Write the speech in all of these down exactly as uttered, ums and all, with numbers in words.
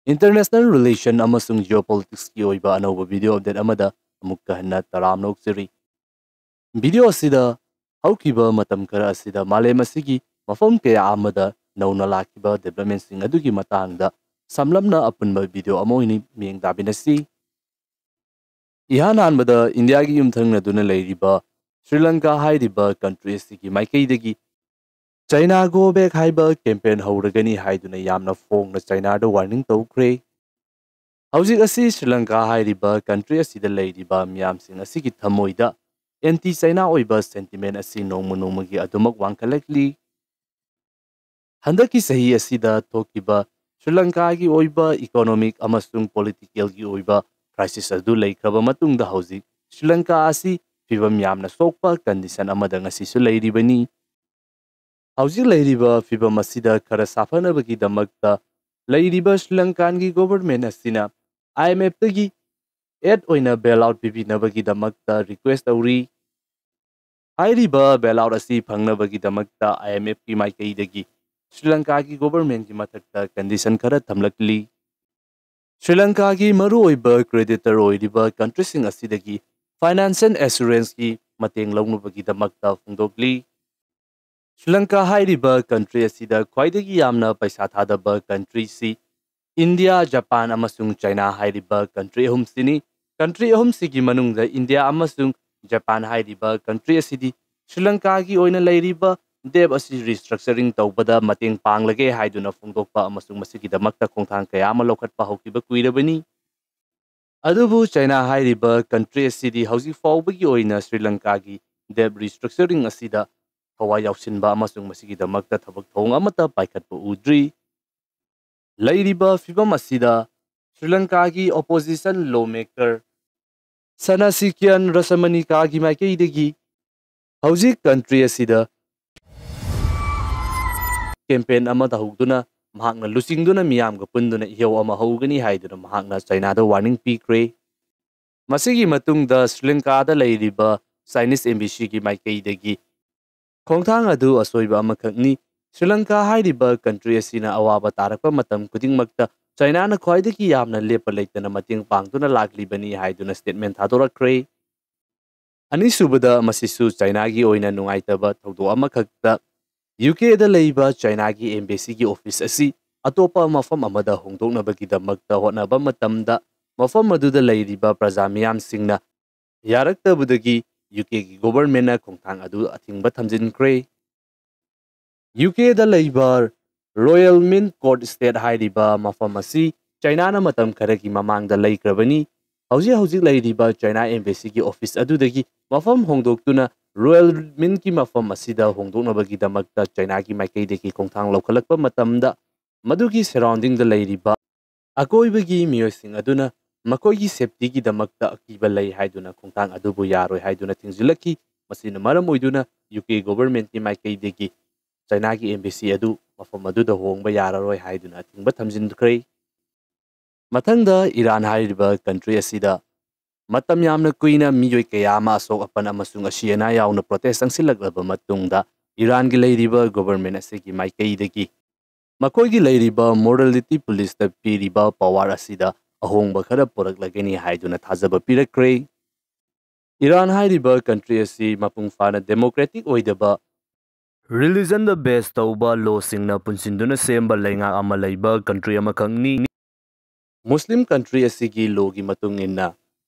International relation ꯑꯃꯁꯨꯡ geopolitics ꯀꯤ ꯑꯣꯏꯕ ꯑꯅꯧꯕ video update ꯑꯃꯗ ꯑꯃꯨꯛꯀ ꯍꯟꯅ ꯇꯔꯥꯝꯅ ꯑꯣꯛꯆꯔꯤ꯫ Video ꯑꯁꯤꯗ ꯍꯧꯈꯤꯕ ꯃꯇꯝ ꯈꯔ ꯑꯁꯤꯗ ꯃꯥꯂꯦꯝ ꯑꯁꯤꯒꯤ ꯃꯐꯝ ꯀꯌꯥ ꯑꯃꯗ ꯅꯧꯅ ꯂꯥꯛꯈꯤꯕ development ꯁꯤꯡ ꯑꯗꯨꯒꯤ ꯃꯇꯥꯡꯗ ꯁꯝꯂꯞꯅ ꯑꯄꯨꯟꯕ video ꯑꯃ ꯑꯣꯏꯅ ꯃꯤꯠꯌꯦꯡ ꯇꯥꯃꯤꯟꯅꯁꯤ꯫ ꯏꯍꯥꯟ ꯍꯥꯟꯕꯗ ꯏꯟꯗꯤꯌꯥꯒꯤ ꯌꯨꯝꯊꯪꯅꯗꯨꯅ ꯂꯩꯔꯤꯕ ꯁ꯭ꯔꯤ ꯂꯪꯀꯥ ꯍꯥꯏꯔꯤꯕ country ꯑꯁꯤꯒꯤ ꯃꯥꯏꯀꯩꯗꯒꯤ China go back ꯍꯥꯏꯕ campaign ꯍꯧꯔꯒꯅꯤ ꯍꯥꯏꯗꯨꯅ ꯌꯥꯝꯅ ꯐꯣꯡꯅ China ꯗ warning ꯇꯧꯈ꯭ꯔꯦ꯫ ꯍꯧꯖꯤꯛ ꯑꯁꯤ ꯁ꯭ꯔꯤ ꯂꯪꯀꯥ ꯍꯥꯏꯔꯤꯕ country ꯑꯁꯤꯗ ꯂꯩꯔꯤꯕ ꯃꯤꯌꯥꯝꯁꯤꯡ ꯑꯁꯤꯒꯤ ꯊꯃꯣꯏꯗ anti China ꯑꯣꯏꯕ sentiment ꯑꯁꯤ ꯅꯣꯡꯃ ꯅꯣꯡꯃꯒꯤ ꯑꯗꯨꯃꯛ ꯋꯥꯡꯈꯠꯂꯛꯂꯤ꯫ ꯍꯟꯗꯛꯀꯤ ꯆꯍꯤ ꯑꯁꯤꯗ ꯊꯣꯛꯈꯤꯕ ꯁ꯭ꯔꯤ ꯂꯪꯀꯥꯒꯤ ꯑꯣꯏꯕ economic ꯑꯃꯁꯨꯡ political ꯒꯤ ꯑꯣꯏꯕ crisis ꯑꯗꯨ ꯂꯩꯈ꯭ꯔꯕ ꯃꯇꯨꯡꯗ ꯍꯧꯖꯤꯛ ꯁ꯭ꯔꯤ ꯂꯪꯀꯥ ꯑꯁꯤ ꯐꯤꯕꯝ ꯌꯥꯝꯅ ꯁꯣꯛꯄ condition ꯑꯃꯗ ꯉꯁꯤꯁꯨ ꯂꯩꯔꯤꯕꯅꯤ꯫ ꯍꯧꯖꯤꯛ ꯂꯩꯔꯤꯕ ꯐꯤꯕꯝ ꯑꯁꯤꯗ ꯈꯔ ꯁꯥꯐꯅꯕꯒꯤꯗꯃꯛꯇ ꯂꯩꯔꯤꯕ ꯁ꯭ꯔꯤ ꯂꯪꯀꯥꯟꯒꯤ government ꯑꯁꯤꯅ IMF ꯇꯒꯤ aid ꯑꯣꯏꯅ bail out ꯄꯤꯕꯤꯅꯕꯒꯤꯗꯃꯛꯇ request ꯇꯧꯔꯤ꯫ ꯍꯥꯏꯔꯤꯕ bail out ꯑꯁꯤ ꯐꯪꯅꯕꯒꯤꯗꯃꯛꯇ IMF ꯀꯤ ꯃꯥꯏꯀꯩꯗꯒꯤ ꯁ꯭ꯔꯤ ꯂꯪꯀꯥꯒꯤ government ꯀꯤ ꯃꯊꯛꯇ condition ꯈꯔ ꯊꯝꯂꯛꯂꯤ꯫ ꯁ꯭ꯔꯤ ꯂꯪꯀꯥꯒꯤ ꯃꯔꯨꯑꯣꯏꯕ creditor ꯑꯣꯏꯔꯤꯕ country ꯁꯤꯡ ꯑꯁꯤꯗꯒꯤ financial assurance ꯀꯤ ꯃꯇꯦꯡ ꯂꯧꯅꯕꯒꯤꯗꯃꯛꯇ ꯐꯣꯡꯗꯣꯛꯂꯤ꯫ ꯁ꯭ꯔꯤ ꯂꯪꯀꯥ ꯍꯥꯏꯔꯤꯕ country ꯑꯁꯤꯗ ꯈ꯭ꯋꯥꯏꯗꯒꯤ ꯌꯥꯝꯅ ꯄꯩꯁꯥ ꯊꯥꯗꯕ country ꯁꯤ ꯏꯟꯗꯤꯌꯥ, ꯖꯄꯥꯟ ꯑꯃꯁꯨꯡ ꯆꯥꯏꯅꯥ ꯍꯥꯏꯔꯤꯕ country ꯑꯍꯨꯝꯁꯤꯅꯤ꯫ Country ꯑꯍꯨꯝꯁꯤꯒꯤ ꯃꯅꯨꯡꯗ ꯏꯟꯗꯤꯌꯥ ꯑꯃꯁꯨꯡ ꯖꯄꯥꯟ ꯍꯥꯏꯔꯤꯕ country ꯑꯁꯤꯗꯤ ꯁ꯭ꯔꯤ ꯂꯪꯀꯥꯒꯤ ꯑꯣꯏꯅ ꯂꯩꯔꯤꯕ debt ꯑꯁꯤ restructuring ꯇꯧꯕꯗ ꯃꯇꯦꯡ ꯄꯥꯡꯂꯒꯦ ꯍꯥꯏꯗꯨꯅ ꯐꯣꯡꯗꯣꯛꯄ ꯑꯃꯁꯨꯡ ꯃꯁꯤꯒꯤꯗꯃꯛꯇ ꯈꯣꯡꯊꯥꯡ ꯀꯌꯥ ꯑꯃ ꯂꯧꯈꯠꯄ ꯍꯧꯈꯤꯕ ꯀꯨꯏꯔꯕꯅꯤ꯫ ꯑꯗꯨꯕꯨ ꯆꯥꯏꯅꯥ ꯍꯥꯏꯔꯤꯕ country ꯑꯁꯤꯗꯤ ꯍꯧꯖꯤꯛ ꯐꯥꯎꯕꯒꯤ ꯑꯣꯏꯅ ꯁ꯭ꯔꯤ ꯂꯪꯀꯥꯒꯤ debt restructuring ꯑꯁꯤꯗ ꯊꯋꯥꯏ ꯌꯥꯎꯁꯤꯟꯕ ꯑꯃꯁꯨꯡ ꯃꯁꯤꯒꯤꯗꯃꯛꯇ ꯊꯕꯛ ꯊꯧꯑꯣꯡ ꯑꯃꯠꯇ ꯄꯥꯏꯈꯠꯄ ꯎꯗ꯭ꯔꯤ꯫ ꯂꯩꯔꯤꯕ ꯐꯤꯕꯝ ꯑꯁꯤꯗ ꯁ꯭ꯔꯤ ꯂꯪꯀꯥꯒꯤ opposition lawmaker ꯁꯅꯥꯁꯤꯀ꯭ꯌꯥꯟ ꯔꯁꯃꯅꯤꯀꯥꯒꯤ ꯃꯥꯏꯀꯩꯗꯒꯤ ꯍꯧꯖꯤꯛ country ꯑꯁꯤꯗ campaign ꯑꯃ ꯇꯧꯍꯧꯗꯨꯅ ꯃꯍꯥꯛꯅ ꯂꯨꯆꯤꯡꯗꯨꯅ ꯃꯤꯌꯥꯝꯒ ꯄꯨꯟꯗꯨꯅ ꯏꯍꯧ ꯑꯃ ꯍꯧꯒꯅꯤ ꯍꯥꯏꯗꯨꯅ ꯃꯍꯥꯛꯅ ꯆꯥꯏꯅꯥꯗ warning ꯄꯤꯈ꯭ꯔꯦ꯫ ꯃꯁꯤꯒꯤ ꯃꯇꯨꯡꯗ ꯁ꯭ꯔꯤ ꯂꯪꯀꯥꯗ ꯂꯩꯔꯤꯕ Chinese embassy ꯒꯤ ꯃꯥꯏꯀꯩꯗꯒꯤ ꯈꯣꯡꯊꯥꯡ ꯑꯗꯨ ꯑꯁꯣꯏꯕ ꯑꯃꯈꯛꯅꯤ꯫ ꯁ꯭ꯔꯤ ꯂꯪꯀꯥ ꯍꯥꯏꯔꯤꯕ country ꯑꯁꯤꯅ ꯑꯋꯥꯕ ꯇꯥꯔꯛꯄ ꯃꯇꯝ ꯈꯨꯗꯤꯡꯃꯛꯇ ꯆꯥꯏꯅꯥꯅ ꯈ꯭ꯋꯥꯏꯗꯒꯤ ꯌꯥꯝꯅ ꯂꯦꯞꯄ ꯂꯩꯇꯅ ꯃꯇꯦꯡ ꯄꯥꯡꯗꯨꯅ ꯂꯥꯛꯂꯤꯕꯅꯤ ꯍꯥꯏꯗꯨꯅ ꯁ꯭ꯇꯦꯠꯃꯦꯟ ꯊꯥꯗꯣꯔꯛꯈ꯭ꯔꯦ꯫ ꯑꯅꯤꯁꯨꯕꯗ, ꯃꯁꯤꯁꯨ ꯆꯥꯏꯅꯥꯒꯤ ꯑꯣꯏꯅ ꯅꯨꯡꯉꯥꯏꯇꯕ ꯊꯧꯗꯣꯛ ꯑꯃꯈꯛꯇ, ꯌꯨ ꯀꯦꯗ ꯂꯩꯕ ꯆꯥꯏꯅꯥꯒꯤ ꯑꯦꯝꯕꯦꯁꯤꯒꯤ ꯑꯣꯐꯤꯁ ꯑꯁꯤ ꯑꯇꯣꯞꯄ ꯃꯐꯝ ꯑꯃꯗ ꯍꯣꯡꯗꯣꯛꯅꯕꯒꯤꯗꯃꯛꯇ ꯍꯣꯠꯅꯕ ꯃꯇꯝꯗ, ꯃꯐꯝ ꯑꯗꯨꯗ ꯂꯩꯔꯤꯕ ꯄ꯭ꯔꯖꯥ ꯃꯤꯌꯥꯝꯁꯤꯡꯅ ꯌꯥꯔꯛꯇꯕꯗꯒꯤ ꯌꯨ ꯀꯦꯒꯤ ꯒꯣꯚꯔꯟꯃꯦꯟꯠꯅ ꯈꯣꯡꯊꯥꯡ ꯑꯗꯨ ꯑꯊꯤꯡꯕ ꯊꯝꯖꯤꯟꯈ꯭ꯔꯦ꯫ ꯌꯨ ꯀꯦꯗ ꯂꯩꯕ ꯔꯣꯌꯦꯜ ꯃꯤꯟꯠ ꯀꯣꯔꯠ ꯁ꯭ꯇꯦꯠ ꯍꯥꯏꯔꯤꯕ ꯃꯐꯝ ꯑꯁꯤ ꯆꯥꯏꯅꯥꯅ ꯃꯇꯝ ꯈꯔꯒꯤ ꯃꯃꯥꯡꯗ ꯂꯩꯈ꯭ꯔꯕꯅꯤ꯫ ꯍꯧꯖꯤꯛ ꯍꯧꯖꯤꯛ ꯂꯩꯔꯤꯕ ꯆꯥꯏꯅꯥ ꯑꯦꯝꯕꯦꯁꯤꯒꯤ ꯑꯣꯐꯤꯁ ꯑꯗꯨꯗꯒꯤ ꯃꯐꯝ ꯍꯣꯡꯗꯣꯛꯇꯨꯅ ꯔꯣꯌꯦꯜ ꯃꯤꯟꯠꯀꯤ ꯃꯐꯝ ꯑꯁꯤꯗ ꯍꯣꯡꯗꯣꯛꯅꯕꯒꯤꯗꯃꯛꯇ ꯆꯥꯏꯅꯥꯒꯤ ꯃꯥꯏꯀꯩꯗꯒꯤ ꯈꯣꯡꯊꯥꯡ ꯂꯧꯈꯠꯂꯛꯄ ꯃꯇꯝꯗ, ꯃꯗꯨꯒꯤ ꯁꯔꯥꯎꯟꯗꯤꯡꯗ ꯂꯩꯔꯤꯕ ꯑꯀꯣꯏꯕꯒꯤ ꯃꯤꯑꯣꯏꯁꯤꯡ ꯑꯗꯨꯅ ꯃꯈꯣꯏꯒꯤ ꯁꯦꯐꯇꯤꯒꯤꯗꯃꯛꯇ ꯑꯀꯤꯕ ꯂꯩ ꯍꯥꯏꯗꯨꯅ ꯈꯣꯡꯊꯥꯡ ꯑꯗꯨꯕꯨ ꯌꯥꯔꯣꯏ ꯍꯥꯏꯗꯨꯅ ꯊꯤꯡꯖꯤꯜꯂꯛꯈꯤ꯫ ꯃꯁꯤꯅ ꯃꯔꯝ ꯑꯣꯏꯗꯨꯅ ꯌꯨ ꯀꯦ ꯒꯣꯚꯔꯟꯃꯦꯟꯠꯀꯤ ꯃꯥꯏꯀꯩꯗꯒꯤ ꯆꯥꯏꯅꯥꯒꯤ ꯑꯦꯝꯕꯦꯁꯤ ꯑꯗꯨ ꯃꯐꯝ ꯑꯗꯨꯗ ꯍꯣꯡꯕ ꯌꯥꯔꯔꯣꯏ ꯍꯥꯏꯗꯨꯅ ꯑꯊꯤꯡꯕ ꯊꯝꯖꯤꯟꯈ꯭ꯔꯦ꯫ ꯃꯊꯪꯗ, ꯏꯔꯥꯟ ꯍꯥꯏꯔꯤꯕ ꯀꯟꯇ꯭ꯔꯤ ꯑꯁꯤꯗ ꯃꯇꯝ ꯌꯥꯝꯅ ꯀꯨꯏꯅ ꯃꯤꯑꯣꯏ ꯀꯌꯥ ꯑꯃ ꯑꯁꯣꯛ ꯑꯄꯟ ꯑꯃꯁꯨꯡ ꯑꯁꯤ ꯑꯅꯥ ꯌꯥꯎꯅ ꯄ꯭ꯔꯣꯇꯦꯁ ꯆꯪꯁꯤꯜꯂꯛꯂꯕ ꯃꯇꯨꯡꯗ, ꯏꯔꯥꯟꯒꯤ ꯂꯩꯔꯤꯕ ꯒꯣꯚꯔꯟꯃꯦꯟꯠ ꯑꯁꯤꯒꯤ ꯃꯥꯏꯀꯩꯗꯒꯤ ꯃꯈꯣꯏꯒꯤ ꯂꯩꯔꯤꯕ ꯃꯣꯔꯦꯂꯤꯇꯤ ꯄꯨꯂꯤꯁꯇ ꯄꯤꯔꯤꯕ ꯄꯋꯥꯔ ꯑꯁꯤꯗ ꯑꯍꯣꯡꯕ ꯈꯔ ꯄꯨꯔꯛꯂꯒꯅꯤ ꯍꯥꯏꯗꯨꯅ ꯊꯥꯖꯕ ꯄꯤꯔꯛꯈ꯭ꯔꯦ꯫ ꯏꯔꯥꯟ ꯍꯥꯏꯔꯤꯕ ꯀꯟꯇ꯭ꯔꯤ ꯑꯁꯤ ꯃꯄꯨꯡ ꯐꯥꯅ ꯗꯦꯃꯣꯀ꯭ꯔꯦꯇꯤꯛ ꯑꯣꯏꯗꯕ, ꯔꯤꯂꯤꯖꯟꯗ ꯕꯦꯁ ꯇꯧꯕ ꯂꯣꯁꯤꯡꯅ ꯄꯨꯟꯁꯤꯟꯗꯨꯅ ꯁꯦꯝꯕ ꯂꯩꯉꯥꯛ ꯑꯃ ꯂꯩꯕ ꯀꯟꯇ꯭ꯔꯤ ꯑꯃꯈꯛꯅꯤ꯫ ꯃꯨꯁꯂꯤꯝ ꯀꯟꯇ꯭ꯔꯤ ꯑꯁꯤꯒꯤ ꯂꯣꯒꯤ ꯃꯇꯨꯡ ꯏꯟꯅ,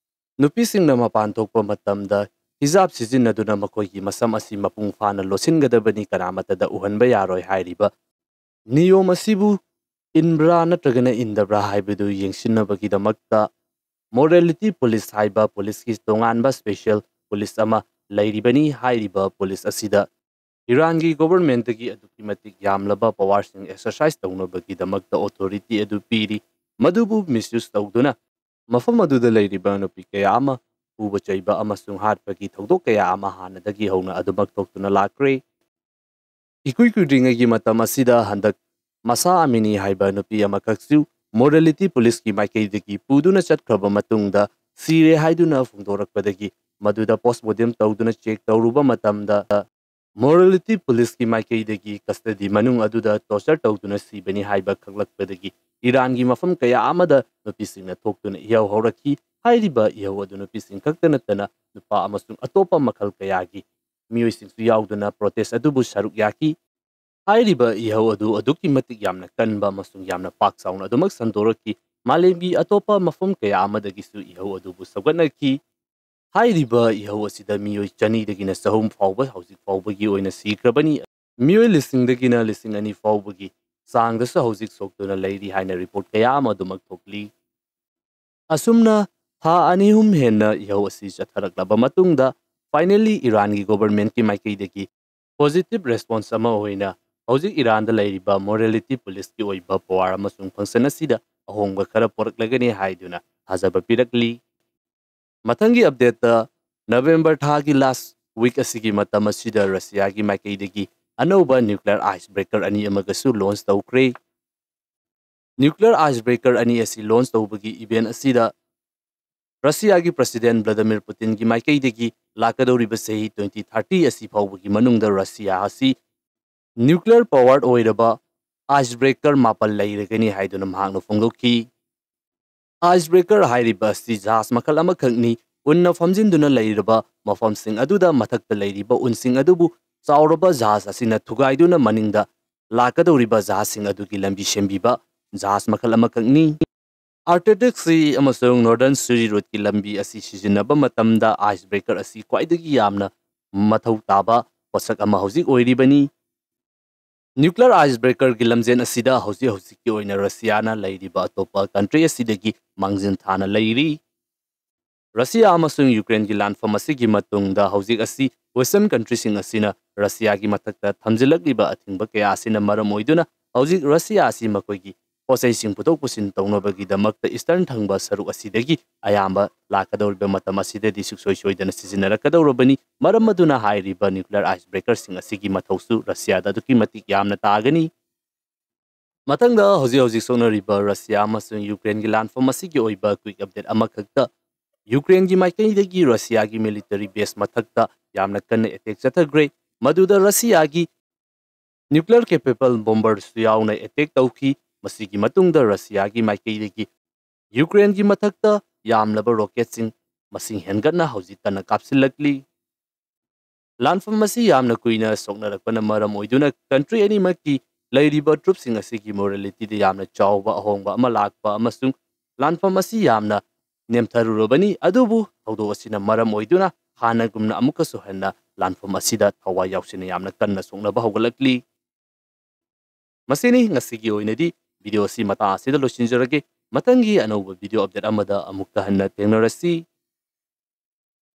ꯅꯨꯄꯤꯁꯤꯡꯅ ꯃꯄꯥꯟ ꯊꯣꯛꯄ ꯃꯇꯝꯗ ꯍꯤꯖꯥꯕ ꯁꯤꯖꯤꯟꯅꯗꯨꯅ ꯃꯈꯣꯏꯒꯤ ꯃꯁꯝ ꯑꯁꯤ ꯃꯄꯨꯡ ꯐꯥꯅ ꯂꯣꯠꯁꯤꯟꯒꯗꯕꯅꯤ, ꯀꯅꯥꯃꯠꯇꯗ ꯎꯍꯟꯕ ꯌꯥꯔꯣꯏ ꯍꯥꯏꯔꯤꯕ ꯅꯤꯌꯣꯝ ꯑꯁꯤꯕꯨ ꯏꯟꯕ꯭ꯔꯥ ꯅꯠꯇ꯭ꯔꯒꯅ ꯏꯟꯗꯕ꯭ꯔꯥ ꯍꯥꯏꯕꯗꯨ ꯌꯦꯡꯁꯤꯟꯅꯕꯒꯤꯗꯃꯛꯇ ꯃꯣꯔꯦꯂꯤꯇꯤ ꯄꯨꯂꯤꯁ ꯍꯥꯏꯕ ꯄꯨꯂꯤꯁꯀꯤ ꯇꯣꯉꯥꯟꯕ ꯁ꯭ꯄꯦꯁꯦꯜ ꯄꯨꯂꯤꯁ ꯑꯃ ꯂꯩꯔꯤꯕꯅꯤ꯫ ꯍꯥꯏꯔꯤꯕ ꯄꯨꯂꯤꯁ ꯑꯁꯤꯗ ꯏꯔꯥꯟꯒꯤ ꯒꯣꯚꯔꯟꯃꯦꯟꯠꯇꯒꯤ ꯑꯗꯨꯛꯀꯤ ꯃꯇꯤꯛ ꯌꯥꯝꯂꯕ ꯄꯋꯥꯔꯁꯤꯡ ꯑꯦꯛꯁꯔꯁꯥꯏꯁ ꯇꯧꯅꯕꯒꯤꯗꯃꯛꯇ ꯑꯣꯊꯣꯔꯤꯇꯤ ꯑꯗꯨ ꯄꯤꯔꯤ꯫ ꯃꯗꯨꯕꯨ ꯃꯤꯁꯌꯨꯁ ꯇꯧꯗꯨꯅ ꯃꯐꯝ ꯑꯗꯨꯗ ꯂꯩꯔꯤꯕ ꯅꯨꯄꯤ ꯀꯌꯥ ꯑꯃ ꯐꯨꯕ ꯆꯩꯕ ꯑꯃꯁꯨꯡ ꯍꯥꯠꯄꯒꯤ ꯊꯧꯗꯣꯛ ꯀꯌꯥ ꯑꯃ ꯍꯥꯟꯅꯗꯒꯤ ꯍꯧꯅ ꯑꯗꯨꯃꯛ ꯊꯣꯛꯇꯨꯅ ꯂꯥꯛꯈ꯭ꯔꯦ꯫ ꯏꯀꯨꯏ ꯀꯨꯏꯗ꯭ꯔꯤꯉꯩꯒꯤ ꯃꯇꯝ ꯑꯁꯤꯗ ꯍꯟꯗꯛ ꯃꯁꯥ ꯑꯃꯤꯅꯤ ꯍꯥꯏꯕ ꯅꯨꯄꯤ ꯑꯃꯈꯛꯁꯨ ꯃꯣꯔꯦꯂꯤꯇꯤ ꯄꯨꯂꯤꯁꯀꯤ ꯃꯥꯏꯀꯩꯗꯒꯤ ꯄꯨꯗꯨꯅ ꯆꯠꯈ꯭ꯔꯕ ꯃꯇꯨꯡꯗ ꯁꯤꯔꯦ ꯍꯥꯏꯗꯨꯅ ꯐꯣꯡꯗꯣꯔꯛꯄꯗꯒꯤ, ꯃꯗꯨꯗ ꯄꯣꯁꯃꯣꯔꯇꯦꯝ ꯇꯧꯗꯨꯅ ꯆꯦꯛ ꯇꯧꯔꯨꯕ ꯃꯇꯝꯗ, ꯃꯣꯔꯦꯂꯤꯇꯤ ꯄꯨꯂꯤꯁꯀꯤ ꯃꯥꯏꯀꯩꯗꯒꯤ ꯀꯁꯇꯗꯤ ꯃꯅꯨꯡ ꯑꯗꯨꯗ ꯇꯣꯔꯆꯔ ꯇꯧꯗꯨꯅ ꯁꯤꯕꯅꯤ ꯍꯥꯏꯕ ꯈꯪꯂꯛꯄꯗꯒꯤ, ꯏꯔꯥꯟꯒꯤ ꯃꯐꯝ ꯀꯌꯥ ꯑꯃꯗ ꯅꯨꯄꯤꯁꯤꯡꯅ ꯊꯣꯛꯇꯨꯅ ꯏꯍꯧ ꯍꯧꯔꯛꯈꯤ꯫ ꯍꯥꯏꯔꯤꯕ ꯏꯍꯧ ꯑꯗꯨ ꯅꯨꯄꯤꯁꯤꯡ ꯈꯛꯇ ꯅꯠꯇꯅ ꯅꯨꯄꯥ ꯑꯃꯁꯨꯡ ꯑꯇꯣꯞꯄ ꯃꯈꯜ ꯀꯌꯥꯒꯤ ꯃꯤꯑꯣꯏꯁꯤꯡꯁꯨ ꯌꯥꯎꯗꯨꯅ protest ꯑꯗꯨꯕꯨ ꯁꯔꯨꯛ ꯌꯥꯈꯤ꯫ ꯍꯥꯏꯔꯤꯕ ꯏꯍꯧ ꯑꯗꯨ ꯑꯗꯨꯛꯀꯤ ꯃꯇꯤꯛ ꯌꯥꯝꯅ ꯀꯟꯕ ꯑꯃꯁꯨꯡ ꯌꯥꯝꯅ ꯄꯥꯛ ꯆꯥꯎꯅ ꯑꯗꯨꯃꯛ ꯁꯟꯗꯣꯔꯛꯈꯤ꯫ ꯃꯥꯂꯦꯝꯒꯤ ꯑꯇꯣꯞꯄ ꯃꯐꯝ ꯀꯌꯥ ꯑꯃꯗꯒꯤꯁꯨ ꯏꯍꯧ ꯑꯗꯨꯕꯨ ꯁꯧꯒꯠꯅꯈꯤ꯫ ꯍꯥꯏꯔꯤꯕ ꯏꯍꯧ ꯑꯁꯤꯗ ꯃꯤꯑꯣꯏ ꯆꯅꯤꯗꯒꯤꯅ ꯆꯍꯨꯝ ꯐꯥꯎꯕ ꯍꯧꯖꯤꯛ ꯐꯥꯎꯕꯒꯤ ꯑꯣꯏꯅ ꯁꯤꯈ꯭ꯔꯕꯅꯤ꯫ ꯃꯤꯑꯣꯏ ꯂꯤꯁꯤꯡꯗꯒꯤꯅ ꯂꯤꯁꯤꯡ ꯑꯅꯤ ꯐꯥꯎꯕꯒꯤ ꯆꯥꯡꯗꯁꯨ ꯍꯧꯖꯤꯛ ꯁꯣꯛꯇꯨꯅ ꯂꯩꯔꯤ ꯍꯥꯏꯅ report ꯀꯌꯥ ꯑꯃ ꯑꯗꯨꯃꯛ ꯊꯣꯛꯂꯤ꯫ ꯑꯁꯨꯝꯅ ꯊꯥ ꯑꯅꯤ ꯑꯍꯨꯝ ꯍꯦꯟꯅ ꯏꯍꯧ ꯑꯁꯤ ꯆꯠꯊꯔꯛꯂꯕ ꯃꯇꯨꯡꯗ finally ꯏꯔꯥꯟꯒꯤ governmentꯀꯤ ꯃꯥꯏꯀꯩꯗꯒꯤ positive response ꯑꯃ ꯑꯣꯏꯅ ꯍꯧꯖꯤꯛ ꯏꯔꯥꯟꯗ ꯂꯩꯔꯤꯕ morality policeꯀꯤ ꯑꯣꯏꯕ power ꯑꯃꯁꯨꯡ function ꯑꯁꯤꯗ ꯑꯍꯣꯡꯕ ꯈꯔ ꯄꯨꯔꯛꯂꯒꯅꯤ ꯍꯥꯏꯗꯨꯅ ꯊꯥꯖꯕ ꯄꯤꯔꯛꯂꯤ꯫ ꯃꯊꯪꯒꯤ updateꯇ November ꯊꯥꯒꯤ last week ꯑꯁꯤꯒꯤ ꯃꯇꯝ ꯑꯁꯤꯗ ꯔꯁꯤꯌꯥꯒꯤ ꯃꯥꯏꯀꯩꯗꯒꯤ ꯑꯅꯧꯕ nuclear icebreaker ꯑꯅꯤ ꯑꯃꯒꯁꯨ launch ꯇꯧꯈ꯭ꯔꯦ꯫ Nuclear icebreaker ꯑꯅꯤ ꯑꯁꯤ launch ꯇꯧꯕꯒꯤ event ꯑꯁꯤꯗ ꯔꯁꯤꯌꯥꯒꯤ president Vladimir Putinꯒꯤ ꯃꯥꯏꯀꯩꯗꯒꯤ ꯂꯥꯛꯀꯗꯧꯔꯤꯕ ꯆꯍꯤ twenty thirty ꯑꯁꯤ ꯐꯥꯎꯕꯒꯤ ꯃꯅꯨꯡꯗ ꯔꯁꯤꯌꯥ ꯑꯁꯤ nuclear powered ꯑꯣꯏꯔꯕ icebreaker ꯃꯥꯄꯜ ꯂꯩꯔꯒꯅꯤ ꯍꯥꯏꯗꯨꯅ ꯃꯍꯥꯛꯅ ꯐꯣꯡꯗꯣꯛꯈꯤ꯫ Icebreaker ꯍꯥꯏꯔꯤꯕ ꯑꯁꯤ ꯖꯍꯥꯖ ꯃꯈꯜ ꯑꯃꯈꯛꯅꯤ꯫ ꯎꯟꯅ ꯐꯝꯖꯤꯟꯗꯨꯅ ꯂꯩꯔꯕ ꯃꯐꯝꯁꯤꯡ ꯑꯗꯨꯗ ꯃꯊꯛꯇ ꯂꯩꯔꯤꯕ ꯎꯟꯁꯤꯡ ꯑꯗꯨꯕꯨ ꯆꯥꯎꯔꯕ ꯖꯍꯥꯖ ꯑꯁꯤꯅ ꯊꯨꯒꯥꯏꯗꯨꯅ ꯃꯅꯤꯡꯗ ꯂꯥꯛꯀꯗꯧꯔꯤꯕ ꯖꯍꯥꯖꯁꯤꯡ ꯑꯗꯨꯒꯤ ꯂꯝꯕꯤ ꯁꯦꯝꯕꯤꯕ ꯖꯍꯥꯖ ꯃꯈꯜ ꯑꯃꯈꯛꯅꯤ꯫ Arctic Sea ꯑꯃꯁꯨꯡ Northern Sea Routeꯀꯤ ꯂꯝꯕꯤ ꯑꯁꯤ ꯁꯤꯖꯤꯟꯅꯕ ꯃꯇꯝꯗ icebreaker ꯑꯁꯤ ꯈ꯭ꯋꯥꯏꯗꯒꯤ ꯌꯥꯝꯅ ꯃꯊꯧ ꯇꯥꯕ ꯄꯣꯠꯁꯛ ꯑꯃ ꯍꯧꯖꯤꯛ ꯑꯣꯏꯔꯤꯕꯅꯤ꯫ Nuclear icebreakerꯒꯤ ꯂꯝꯖꯦꯟ ꯑꯁꯤꯗ ꯍꯧꯖꯤꯛ ꯍꯧꯖꯤꯛꯀꯤ ꯑꯣꯏꯅ ꯔꯁꯤꯌꯥꯅ ꯂꯩꯔꯤꯕ ꯑꯇꯣꯞꯄ country ꯑꯁꯤꯗꯒꯤ ꯃꯥꯡꯖꯤꯟ ꯊꯥꯅ ꯂꯩꯔꯤ꯫ ꯔꯁꯤꯌꯥ ꯑꯃꯁꯨꯡ ꯌꯨꯀ꯭ꯔꯦꯟꯒꯤ ꯂꯥꯟꯐꯝ ꯑꯁꯤꯒꯤ ꯃꯇꯨꯡꯗ ꯍꯧꯖꯤꯛ ꯑꯁꯤ Western countryꯁꯤꯡ ꯑꯁꯤꯅ ꯔꯁꯤꯌꯥꯒꯤ ꯃꯊꯛꯇ ꯊꯝꯖꯤꯜꯂꯛꯂꯤꯕ ꯑꯊꯤꯡꯕ ꯀꯌꯥ ꯑꯁꯤꯅ ꯃꯔꯝ ꯑꯣꯏꯗꯨꯅ ꯍꯧꯖꯤꯛ ꯔꯁꯤꯌꯥ ꯑꯁꯤ ꯃꯈꯣꯏꯒꯤ ꯄꯣꯠꯆꯩꯁꯤꯡ ꯄꯨꯊꯣꯛ ꯄꯨꯁꯤꯟ ꯇꯧꯅꯕꯒꯤꯗꯃꯛꯇ Eastern ꯊꯪꯕ ꯁꯔꯨꯛ ꯑꯁꯤꯗꯒꯤ ꯑꯌꯥꯝꯕ ꯂꯥꯛꯀꯗꯧꯔꯤꯕ ꯃꯇꯝ ꯑꯁꯤꯗꯗꯤ ꯁꯨꯡꯁꯣꯏ ꯁꯣꯏꯗꯅ ꯁꯤꯖꯤꯟꯅꯔꯛꯀꯗꯧꯔꯕꯅꯤ꯫ ꯃꯔꯝ ꯑꯗꯨꯅ ꯍꯥꯏꯔꯤꯕ nuclear icebreakerꯁꯤꯡ ꯑꯁꯤꯒꯤ ꯃꯊꯧꯁꯨ ꯔꯁꯤꯌꯥꯗ ꯑꯗꯨꯛꯀꯤ ꯃꯇꯤꯛ ꯌꯥꯝꯅ ꯇꯥꯒꯅꯤ꯫ ꯃꯊꯪꯗ ꯍꯧꯖꯤꯛ ꯍꯧꯖꯤꯛ ꯁꯣꯛꯅꯔꯤꯕ ꯔꯁꯤꯌꯥ ꯑꯃꯁꯨꯡ ꯌꯨꯀ꯭ꯔꯦꯟꯒꯤ ꯂꯥꯟꯐꯝ ꯑꯁꯤꯒꯤ ꯑꯣꯏꯕ quick update ꯑꯃꯈꯛꯇ, ꯌꯨꯀ꯭ꯔꯦꯟꯒꯤ ꯃꯥꯏꯀꯩꯗꯒꯤ ꯔꯁꯤꯌꯥꯒꯤ military base ꯃꯊꯛꯇ ꯌꯥꯝꯅ ꯀꯟꯅ attack ꯆꯠꯊꯈ꯭ꯔꯦ, ꯃꯗꯨꯗ ꯔꯁꯤꯌꯥꯒꯤ nuclear capable bomberꯁꯨ ꯌꯥꯎꯅ attack ꯇꯧꯈꯤ꯫ ꯃꯁꯤꯒꯤ ꯃꯇꯨꯡꯗ ꯔꯁꯤꯌꯥꯒꯤ ꯃꯥꯏꯀꯩꯗꯒꯤ ꯌꯨꯀ꯭ꯔꯦꯟꯒꯤ ꯃꯊꯛꯇ ꯌꯥꯝꯂꯕ ꯔꯣꯀꯦꯠꯁꯤꯡ ꯃꯁꯤꯡ ꯍꯦꯟꯒꯠꯅ ꯍꯧꯖꯤꯛ ꯀꯟꯅ ꯀꯥꯞꯁꯤꯜꯂꯛꯂꯤ꯫ ꯂꯥꯟꯐꯝ ꯑꯁꯤ ꯌꯥꯝꯅ ꯀꯨꯏꯅ ꯁꯣꯛꯅꯔꯛꯄꯅ ꯃꯔꯝ ꯑꯣꯏꯗꯨꯅ ꯀꯟꯇ꯭ꯔꯤ ꯑꯅꯤꯃꯛꯀꯤ ꯂꯩꯔꯤꯕ ꯇ꯭ꯔꯨꯞꯁꯤꯡ ꯑꯁꯤꯒꯤ ꯃꯣꯔꯦꯂꯤꯇꯤꯗ ꯌꯥꯝꯅ ꯆꯥꯎꯕ ꯑꯍꯣꯡꯕ ꯑꯃ ꯂꯥꯛꯄ ꯑꯃꯁꯨꯡ ꯂꯥꯟꯐꯝ ꯑꯁꯤ ꯌꯥꯝꯅ ꯅꯦꯝꯊꯔꯨꯔꯕꯅꯤ꯫ ꯑꯗꯨꯕꯨ ꯊꯧꯗꯣꯛ ꯑꯁꯤꯅ ꯃꯔꯝ ꯑꯣꯏꯗꯨꯅ ꯍꯥꯟꯅꯒꯨꯝꯅ ꯑꯃꯨꯛꯀꯁꯨ ꯍꯟꯅ ꯂꯥꯟꯐꯝ ꯑꯁꯤꯗ ꯊꯋꯥꯏ ꯌꯥꯎꯁꯤꯟꯅ ꯌꯥꯝꯅ ꯀꯟꯅ ꯁꯣꯛꯅꯕ ꯍꯧꯒꯠꯂꯛꯂꯤ꯫ ꯃꯁꯤꯅꯤ ꯉꯁꯤꯒꯤ ꯑꯣꯏꯅꯗꯤ ꯚꯤꯗꯤꯑꯣ ꯑꯁꯤ ꯃꯇꯥꯡ ꯑꯁꯤꯗ ꯂꯣꯏꯁꯤꯟꯖꯔꯒꯦ꯫ ꯃꯊꯪꯒꯤ ꯑꯅꯧꯕ ꯚꯤꯗꯤꯑꯣ ꯑꯞꯗꯦꯠ ꯑꯃꯗ ꯑꯃꯨꯛꯀ ꯍꯟꯅ ꯊꯦꯡꯅꯔꯁꯤ꯫